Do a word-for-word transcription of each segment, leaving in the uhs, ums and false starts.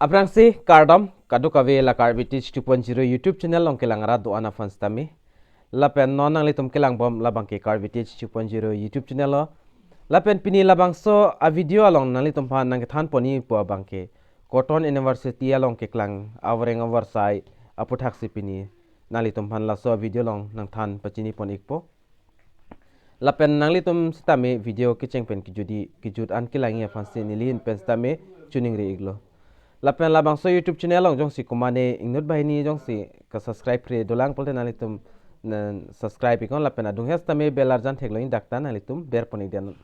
Aphrangsi kardom, kadokave la Karbi Teach two point zero YouTube channel along kelang arat do-an aphan sitame. Lapen non nanglitum kelangbom labangke Karbi Teach two point zero YouTube channel lo. Lapen pini labangso a-video along nanglitum aphan nangkethan ponji pu abangke Cotton University along keklang avoreng avarsai aputhaksi pini nanglitum aphan laso a-video along nangthan pachini pon ikpo. Lapen nanglitum sitame video kecheng pen kejut-i, kejut an kelangji aphansi neli ahin pen sitame choningri iklo. Lapen labangso YouTube channel along jongsi komatne inut banghini jongsi ka-subscribe-re dolang pulote nanglitum na subscribe iknon, lapen adung hes tame bell arjan theklong, dak ta nanglitum ber pon iknon.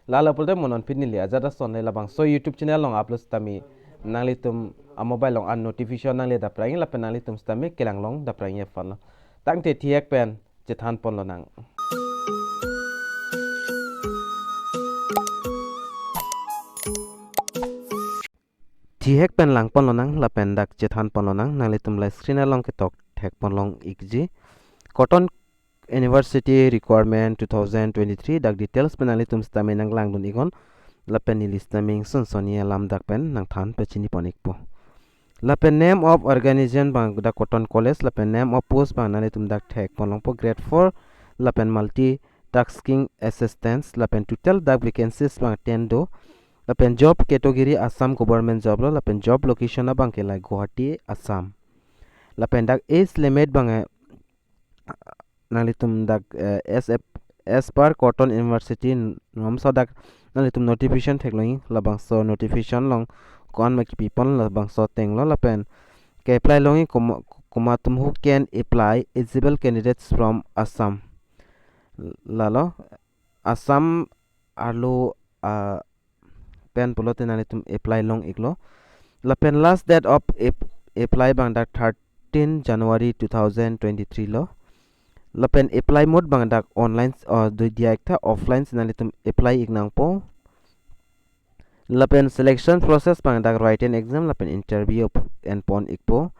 Lalo pulote mo non pini neli ajat ason le labangso YouTube channel along upload sitame nanglitum a-mobile along an notification nangle daprang, lapen nanglitum sitame kelang long daprang aphan lo. Tangte thihek pen chethan pon lonang. Thihek pen lang pon lonang, lapen dak chethan pon lonang, nanglitum la screen along ketok thek pon long ikji. Cotton University Requirement two thousand twenty-three, dak details pen nanglitum sitame nanglang dun iknon, lapen neli sitame ingsun sonni alam dak pen nangthan pachini pon ikpo. Lapen name of organization abang dak Cotton College, lapen name of post abang nanglitum dak thek pon longpo, grade four, lapen multitasking assistance, lapen total dak vacancies abang ten do, lapen job category Assam government job lo, lapen job location abangke la Guwahati, Assam. Lapen dak age limit abang, eh, nanglitum dak, eh, as a, as per Cotton University norms, so dak nanglitum notification theklongji, labangso notification along ko-an ma kipi pon labangso ateng lo, lapen ke-apply longji komat, komat atum, who can apply, eligible candidates from Assam. Lalo Assam arlo, ah, pen pulote nanglitum apply long iklo. Lapen last date of ap-, apply abang dak thirteen January two thousand twenty-three lo. Lapen apply mode abang dak online, uh, do diya ik tha, offline si nanglitum apply ik nangpo. Lapen selection process abang dak written exam lapen interview ap-, en pon ikpo.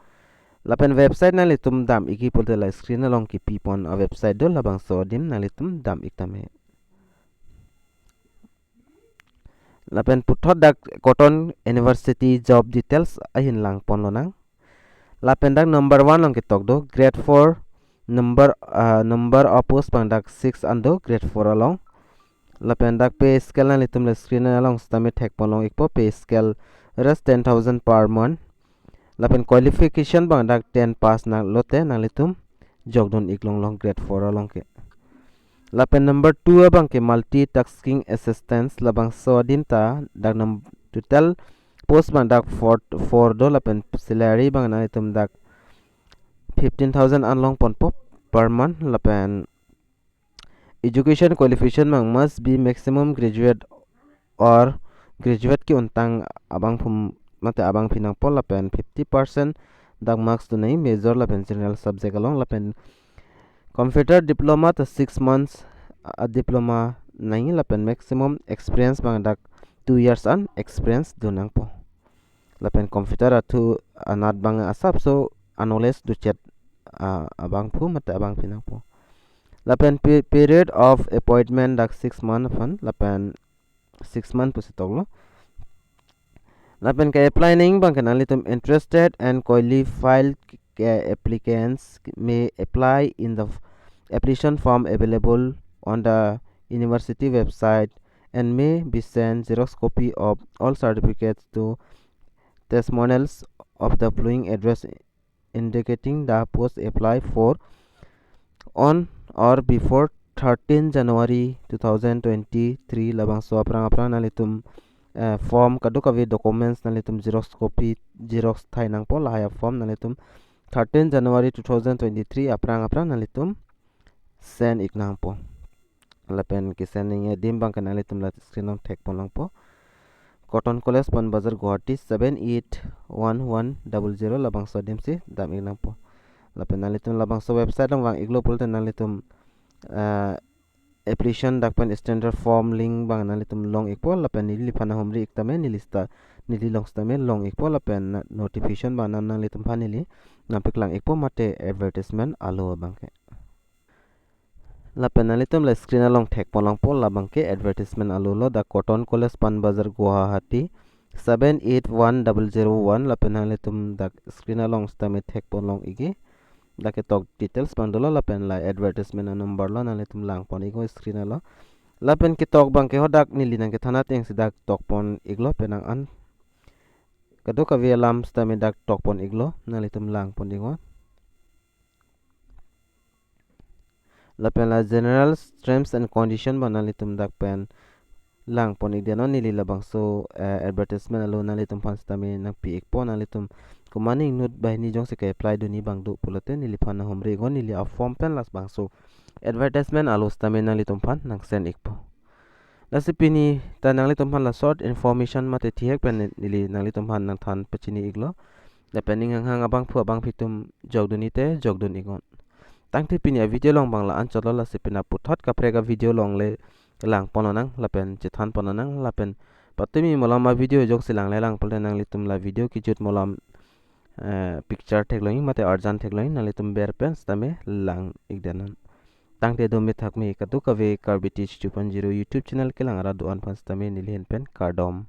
Lapen website nanglitum dam ikji pulote la screen along kipi pon a-website do, labangso adim nanglitum dam ik tame. Lapen puthot dak Cotton University job details ahin lang pon lonang. Lapen dak number one along ketok do, grade four, number, ah, number of post abang dak six an do grade four along. Lapen dak pay scale nanglitum la screen along sitame thek pon long ikpo, pay scale ras ten thousand per month. Lapen qualification abang dak ten pass nang lote nanglitum jok dun ik long long grade four along ke. Lapen number two abangke multitasking assistance, labangso adim ta dak nam-, total post abang dak four, four do, lapen salary abang nanglitum dak fifteen thousand an long ponpo per month. Lapen education qualification abang must be maximum graduate or graduate ke-untang abangphu mate abangpi nangpo, lapen fifty percent dak marks do nangji major lapen general subject along, lapen computer diploma ta six months a-diploma nangji, lapen maximum experience abang dak two years an experience do nangpo. Lapen computer athu anat abang asapso a-knowledge dochet, ah, abangphu mate abangpi nangpo. Lapen pe-, period of appointment dak six month aphan, lapen six month pusi toklo. Lapen ke-apply nangji abangke nanglitum interested and qualified ke applicants may apply in the f-, application form available on the university website and may be sent xerox copy of all certificates to testimonials of the following address indicating the post apply for on or before thirteen January two thousand twenty-three. Labangso aphrang aphrang nanglitum, eh, form kadokave documents nanglitum xerox copy, xerox thai nangpo, lahai a-form nanglitum thirteen January two thousand twenty-three aphrang aphrang nanglitum send ik nangpo. Lapen ke-send nangji adim abangke nanglitum la screen along thek pon longpo. Cotton College, Pan Bazar, Guwahati seven eight one one double zero, labangso adim si dam ik nangpo. Lapen nanglitum labangso website along vang iklo pulote nanglitum, eh, application dak pen standard form link abang nanglitum long ikpo, lapen neliphan nahumri ik tame, neli sita, neli along sitame long ikpo, lapen na-, notification abang nang nanglitum aphan neli nangpaklang ikpo mate advertisement alo abangke. Lapen nanglitum la screen along thek pon longpo, labangke advertisement alo lo, the Cotton College, Pan Bazar, Guwahati, seven eight one double zero one, lapen nanglitum dak screen along sitame thekpon long ikji. Dak ketok details abang dolo lapen la advertisement a-number lo, nanglitum langpon iknon screen along. Lapen ketok abang ke hadak neli nangkethan atengsi dak tokpon iklo, penang an kadokave alam sitame dak tokpon iklo, nanglitum langpon iknon. Lapen la general terms and condition abang nanglitum dak pen langpon ikdetnon. Neli labangso, eh, advertisement along nanglitum aphan sitame nangpi ikpo. Nanglitum komat inut banghini jongsi ke-apply dunji abang do pulote neliphan nanghumri iknon, neli a-form pen labangso advertisement along sitame nanglitum aphan nang-send ikpo. Lasi pini ta nanglitum aphan la short information mate thihek pen neli nanglitum aphan nangthan pachini iklo. Lapen ning hanghang abangphu abangphi atum jokdunji te jokdun iknon. Tangte pini a-video along abang la-anchot lo, lasi pini puthot kaprek a-video along le langpon lonang lapen chethanpon lonang, lapen patumi malom a-video jongsi langle lang pulote nanglitum la video kejut malom, eh, picture theklongji mate arjan theklongji, nanglitum ber pen sitame lang ikdetnon. Tangte dome thakme kadokave Karbi Teach two point zero YouTube channel kelang arat do-an aphan sitame neli ahin pen kardom.